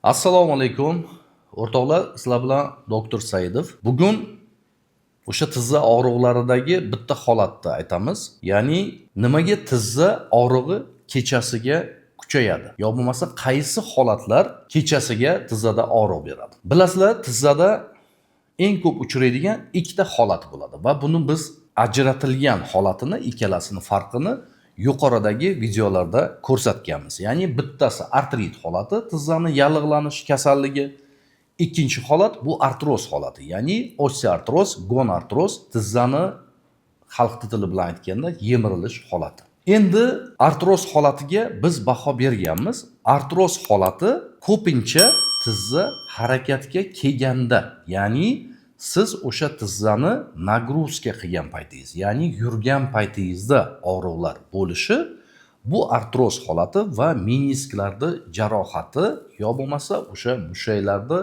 Assalomu alaykum, o'rtoqlar. Sizlar bilan doktor Saidov. Bugun o'sha tizza og'riqlaridagi bitta holatni aytamiz, ya'ni nimaga tizza og'rig'i kechasiga kuchayadi yo bo'lmasa qaysi holatlar kechasiga tizzada og'riq beradi. Bilasizlar, tizzada eng ko'p uchraydigan ikkita holat bo'ladi va buni biz ajratilgan holatini, ikkalasini farqini yuqoridagi videolarda ko'rsatganmiz. Ya'ni bittasi artrit holati, tizzani yallig'lanish kasalligi. Ikkinchi holat bu artroz holati, ya'ni osteoartroz, gonartroz, tizzani xalq tili bilan aytganda yemirilish holati. Endi artroz holatiga biz baho berganmiz. Artroz holati ko'pincha tizza harakatga kelganda, ya'ni siz o'sha tizzani нагрузка qilgan paytingiz, ya'ni yurgan paytingizda og'riqlar bo'lishi, bu artroz holati va menisklarni jarohati yo bo'lmasa o'sha mushaklarni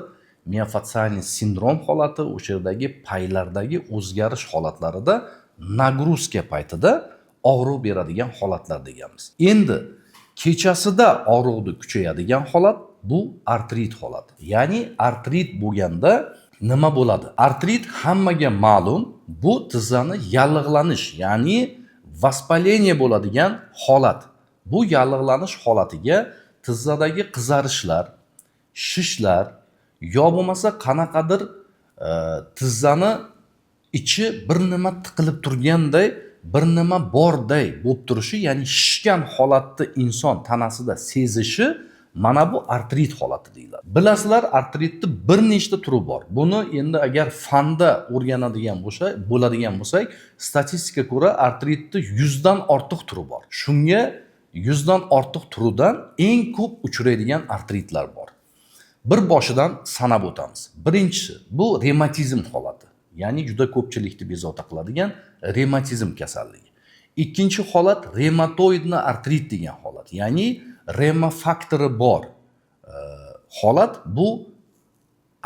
миофасциальный sindrom holati, o'sha yerdagi paylardagi o'zgarish holatlarida нагрузка paytida og'riq beradigan holatlar deganmiz. Endi kechasida og'riqni kuchayadigan holat bu artrit holati. Ya'ni artrit bo'lganda nima bo'ladi? Artrit hammaga ma'lum, bu tizzani yallig'lanish, ya'ni воспаление bo'ladigan holat. Bu yallig'lanish holatiga tizzadagi qizarishlar, shishlar yo bo'lmasa qanaqadir tizzani ichi bir nima tiqilib turganday, bir nima borday bo'lib turishi, ya'ni shishgan holatni inson tanasida sezishi, mana bu artrit holati deyiladi. Bilasizlar, artritni bir nechta turi bor. Buni endi agar fanda o'rganadigan bo'lsa bo'ladigan bo'lsak, statistika ko'ra, artritni 100dan ortiq turi bor. Shunga 100dan ortiq turidan eng ko'p uchraydigan artritlar bor. Bir boshidan sanab o'tamiz. Birinchisi bu revmatizm holati, ya'ni juda ko'pchilikni bezovta qiladigan revmatizm kasalligi. Ikkinchi holat ревматоидный artrit degan holat, ya'ni revma faktori bor holat, bu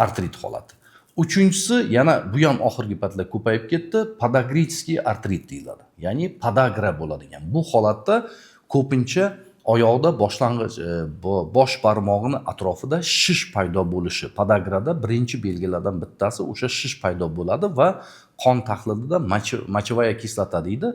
artrit holati. Uchinchisi, yana bu ham oxirgi paytlar ko'payib ketdi, подагрический artrit deyiladi, ya'ni podagra bo'ladigan. Bu holatda ko'pincha oyoqda boshlang'ich bosh barmog'ini atrofida shish paydo bo'lishi. Podagrada birinchi belgilardan bittasi o'sha shish paydo bo'ladi va qon tahlilida мочевая kislota deydi,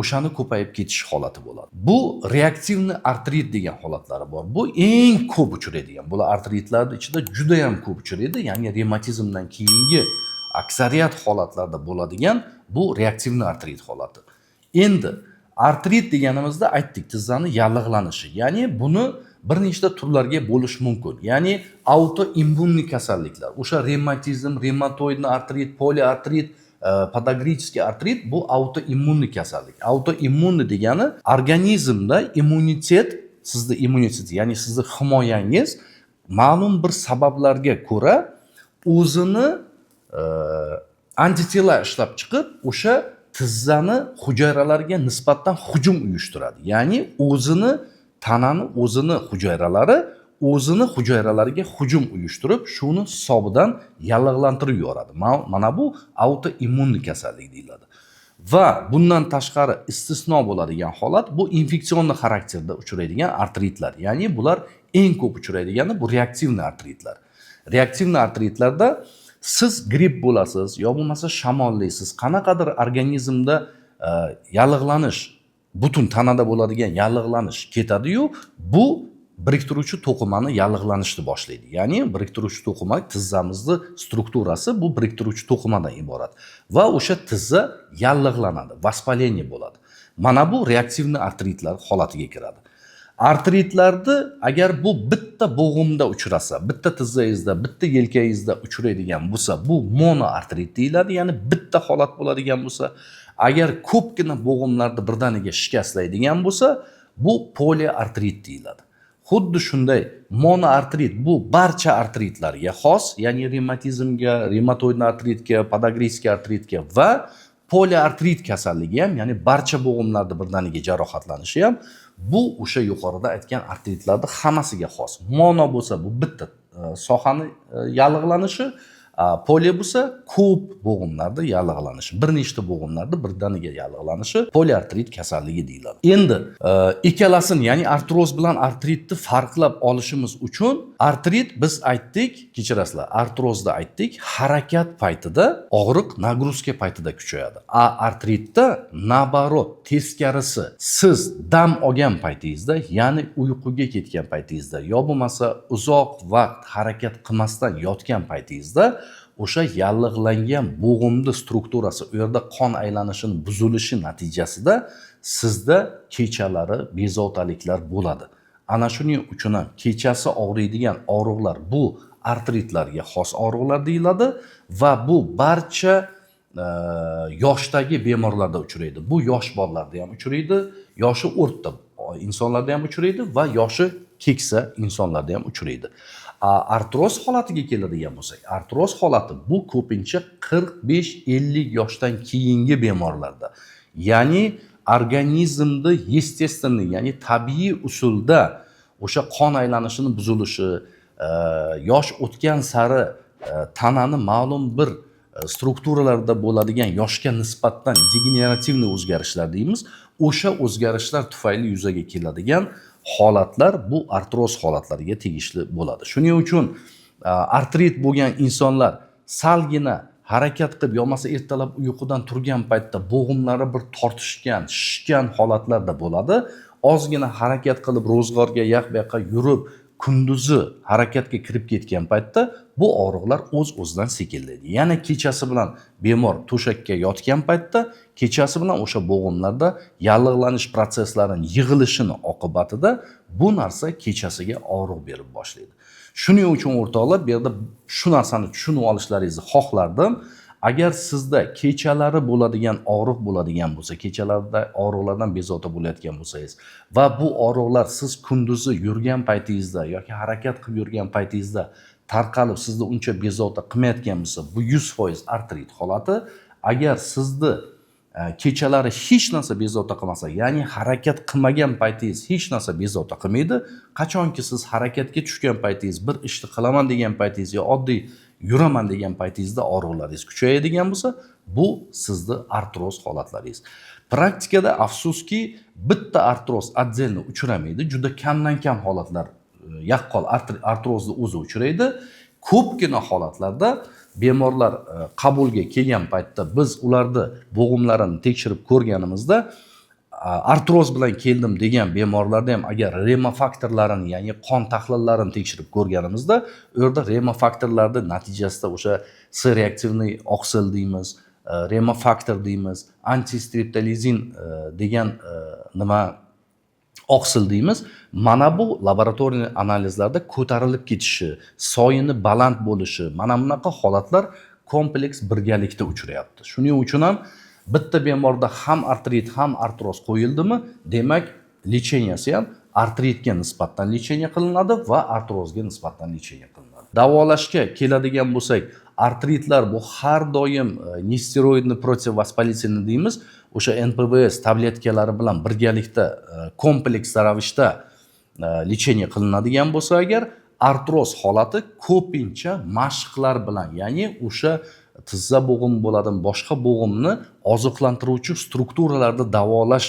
o'shani ko'payib ketish holati bo'ladi. Bu реактивный artrit degan holatlari bor. Bu eng ko'p uchraydigan, bular artritlarni ichida judayam ko'p uchraydi, ya'ni revmatizmdan keyingi aksariyat holatlarda bo'ladigan bu реактивный artrit holati. Endi artrit deganimizda aytdik, tizzani yallig'lanishi, ya'ni buni bir nechta turlarga bo'lish mumkin. Ya'ni аутоиммунный kasalliklar, o'sha revmatizm, ревматоидный artrit, poliartrit, подагрический artrit, bu аутоиммунный kasallik. Аутоиммунный degani organizmda immunitet, sizni immunitet, ya'ni sizni himoyangiz ma'lum bir sabablarga ko'ra o'zini антитела ishlab chiqib, o'sha tizzani hujayralariga nisbatan hujum uyushtiradi. Ya'ni o'zini tanani o'zini hujayralari o'zini hujayralariga hujum uyushtirib, shuni hisobidan yallig'lantirib yuboradi. Mana bu аутоиммунный kasallik deyiladi. Va bundan tashqari istisno bo'ladigan holat bu инфекционный xarakterda uchraydigan artritlar. Ya'ni bular eng ko'p uchraydigani bu реактивный artritlar. Реактивный artritlarda siz gripp bo'lasiz yo bo'lmasa shamollaysiz, qanaqadir organizmda yallig'lanish, butun tanada bo'ladigan yallig'lanish ketadiyu, bu biriktiruvchi to'qimani yallig'lanishni boshlaydi. Ya'ni biriktiruvchi to'qima, tizzamizni strukturasi bu biriktiruvchi to'qimadan iborat va o'sha tizza yallig'lanadi, воспаление bo'ladi. Mana bu реактивный artritlar holatiga kiradi. Artritlarni agar bu bitta bo'g'imda uchrasa, bitta tizzangizda, bitta yelkangizda uchraydigan bo'lsa, bu monoartrit deyiladi, ya'ni bitta holat bo'ladigan bo'lsa. Agar ko'pgina bo'g'imlarni birdaniga shikastlaydigan bo'lsa, bu poliartrit deyiladi. Xuddi shunday monoartrit bu barcha artritlarga xos, ya'ni revmatizmga, ревматоидный artritga, подагрический artritga va poliartrit kasalligi ham, ya'ni barcha bo'g'imlarni birdaniga jarohatlanishi ham, bu o'sha yuqorida aytgan artritlarni hammasiga xos. Mono bo'lsa, bu bitta sohani yallig'lanishi, Poli bo'lsa ko'p bo'g'imlarda yallig'lanishi, bir nechta bo'g'imlarda birdaniga yallig'lanishi poliartrit kasalligi deyiladi. Endi ikkalasini, ya'ni artroz bilan artritni farqlab olishimiz uchun, artrit biz aytdik, kechirasizlar, artrozda aytdik, harakat paytida og'riq нагрузка paytida kuchayadi. A artritda наоборот, teskarisi: siz dam olgan paytingizda, ya'ni uyquga ketgan paytingizda yo bo'lmasa uzoq vaqt harakat qilmasdan yotgan paytingizda o'sha yallig'langan bo'g'imni strukturasi, u yerda qon aylanishini buzilishi natijasida sizda kechalari bezovtaliklar bo'ladi. Ana shuning uchun ham kechasi og'riydigan og'riqlar bu artritlarga xos og'riqlar deyiladi va bu barcha yoshdagi bemorlarda uchraydi. Bu yosh bolalarda ham uchraydi, yoshi o'rta insonlarda ham uchraydi va yoshi keksa insonlarda ham uchraydi. Artroz holatiga keladigan bo'lsak, artroz holati bu ko'pincha 45-50 yoshdan keyingi bemorlarda, ya'ni organizmni естественный, ya'ni tabiiy usulda o'sha qon aylanishini buzilishi, yosh o'tgan sari tanani ma'lum bir strukturalarda bo'ladigan yoshga nisbatan дегенеративный o'zgarishlar deymiz, o'sha o'zgarishlar tufayli yuzaga keladigan holatlar bu artroz holatlariga tegishli bo'ladi. Shuning uchun artrit bo'lgan insonlar salgina harakat qilib yo bo'lmasa ertalab uyqudan turgan paytda bo'g'imlari bir tortishgan, shishgan holatlarda bo'ladi. Ozgina harakat qilib, ro'zg'orga yoq bu yoqqa yurib, kunduzi harakatga kirib ketgan paytda bu og'riqlar o'z o'zidan sekinlaydi. Yana kechasi bilan bemor to'shakka yotgan paytda kechasi bilan o'sha bo'g'imlarda yallig'lanish protsesslarini yig'ilishini oqibatida bu narsa kechasiga og'riq berib boshlaydi. Shuning uchun, o'rtoqlar, bu yerda shu narsani tushunib olishlaringizni xohlardim: agar sizda kechalari bo'ladigan og'riq bo'ladigan bo'lsa, kechalarda og'riqlardan bezovta bo'layotgan bo'lsangiz va bu og'riqlar siz kunduzi yurgan paytingizda yoki harakat qilib yurgan paytingizda tarqalib, sizni uncha bezovta qilmayotgan bo'lsa, bu 100% artrit holati. Agar sizni kechalari hech narsa bezovta qilmasa, ya'ni harakat qilmagan paytingiz hech narsa bezovta qilmaydi, qachonki siz harakatga tushgan paytingiz, bir ishni qilaman degan paytingiz yo oddiy yuraman degan paytingizda og'riqlaringiz kuchayadigan bo'lsa, bu sizni artroz holatlaringiz. Praktikada, afsuski, bitta artroz отдельно uchramaydi, juda kamdan kam holatlar yaqqol artrozni o'zi uchraydi. Ko'pgina holatlarda bemorlar qabulga kelgan paytda biz ularni bo'g'imlarini tekshirib ko'rganimizda, artroz bilan keldim degan bemorlarda ham agar revmafaktorlarini, ya'ni qon tahlillarini tekshirib ko'rganimizda, u yerda revmafaktorlarni natijasida o'sha C реактивный oqsil deymiz, revmafaktor deymiz, antistreptolizin degan nima oqsil deymiz, mana bu laboratoriya analizlarda ko'tarilib ketishi, soyini baland bo'lishi, mana bunaqa holatlar kompleks birgalikda uchrayapti. Shuning uchun ham bitta bemorda ham artrit, ham artroz qo'yildimi, demak, лечения si ham artritga nisbatan лечение qilinadi va artrozga nisbatan лечение qilinadi. Davolashga keladigan bo'lsak, artritlar bu har doim нестероидный противовоспалительный deymiz, o'sha НПВС tabletkalari bilan birgalikda kompleks ravishda лечение qilinadigan bo'lsa, agar artroz holati ko'pincha mashqlar bilan, ya'ni o'sha tizza bo'g'im bo'ladimi, boshqa bo'g'imni oziqlantiruvchi strukturalarni davolash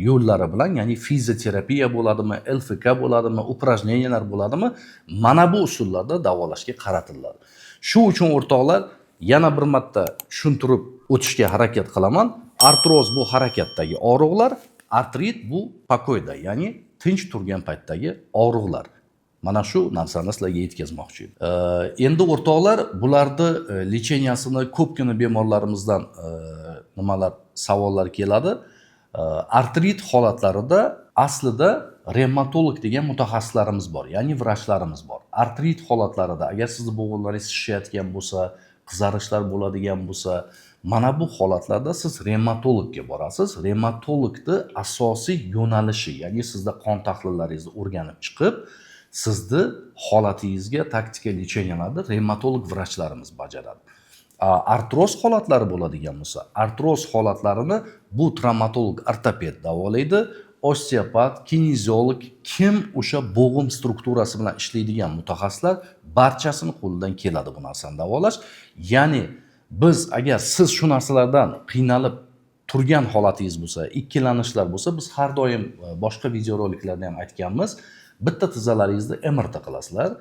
yo'llari bilan, ya'ni fizioterapiya bo'ladimi, ЛФК bo'ladimi, упражнения lar bo'ladimi, mana bu usullarda davolashga qaratiladi. Shu uchun, o'rtoqlar, yana bir marta tushuntirib o'tishga harakat qilaman: artroz bu harakatdagi og'riqlar, artrit bu покой da, ya'ni tinch turgan paytdagi og'riqlar. Mana shu narsani sizlarga yetkazmoqchi edim. Endi, o'rtoqlar, bularni лечения sini ko'pgina bemorlarimizdan nimalar, savollar keladi. Artrit holatlarida aslida revmatolog degan mutaxassislarimiz bor, ya'ni vrachlarimiz bor. Artrit holatlarida agar sizni bo'g'imlaringiz shishayotgan bo'lsa, qizarishlar bo'ladigan bo'lsa, mana bu holatlarda siz revmatologga borasiz. Revmatologni asosiy yo'nalishi, ya'ni sizda qon tahlillaringizni o'rganib chiqib, sizni holatingizga taktika лечения larni revmatolog vrachlarimiz bajaradi. Artroz holatlari bo'ladigan bo'lsa, artroz holatlarini bu travmatolog ortoped davolaydi. Osteopat, kineziolog, kim o'sha bo'g'im strukturasi bilan ishlaydigan mutaxassislar, barchasini qo'lidan keladi bu narsani davolash. Ya'ni biz, agar siz shu narsalardan qiynalib turgan holatingiz bo'lsa, ikkilanishlar bo'lsa, biz har doim boshqa videoroliklarda ham aytganmiz, bitta tizzalaringizni MRT qilasizlar.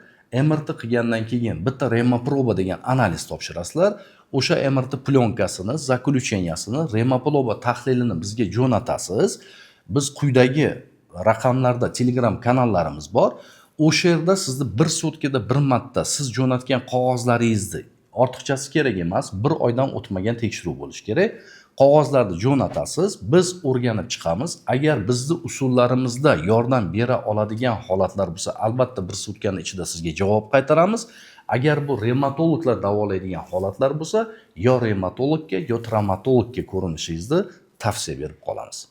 MRT qilgandan keyin bitta revmaproba degan analiz topshirasizlar. O'sha MRT plyonkasini, заключения sini, revmaproba tahlilini bizga jo'natasiz. Biz quyidagi raqamlarda Telegram kanallarimiz bor, o'sha yerda sizni bir sutkada bir marta siz jo'natgan qog'ozlaringizni, ortiqchasi kerak emas, bir oydan o'tmagan tekshiruv bo'lishi kerak, qog'ozlarni jo'natasiz, biz o'rganib chiqamiz. Agar bizni usullarimizda yordam bera oladigan holatlar bo'lsa, albatta bir sutkani ichida sizga javob qaytaramiz. Agar bu revmatologlar davolaydigan holatlar bo'lsa, yo revmatologga, yo travmatologga ko'rinishingizni tavsiya berib qolamiz.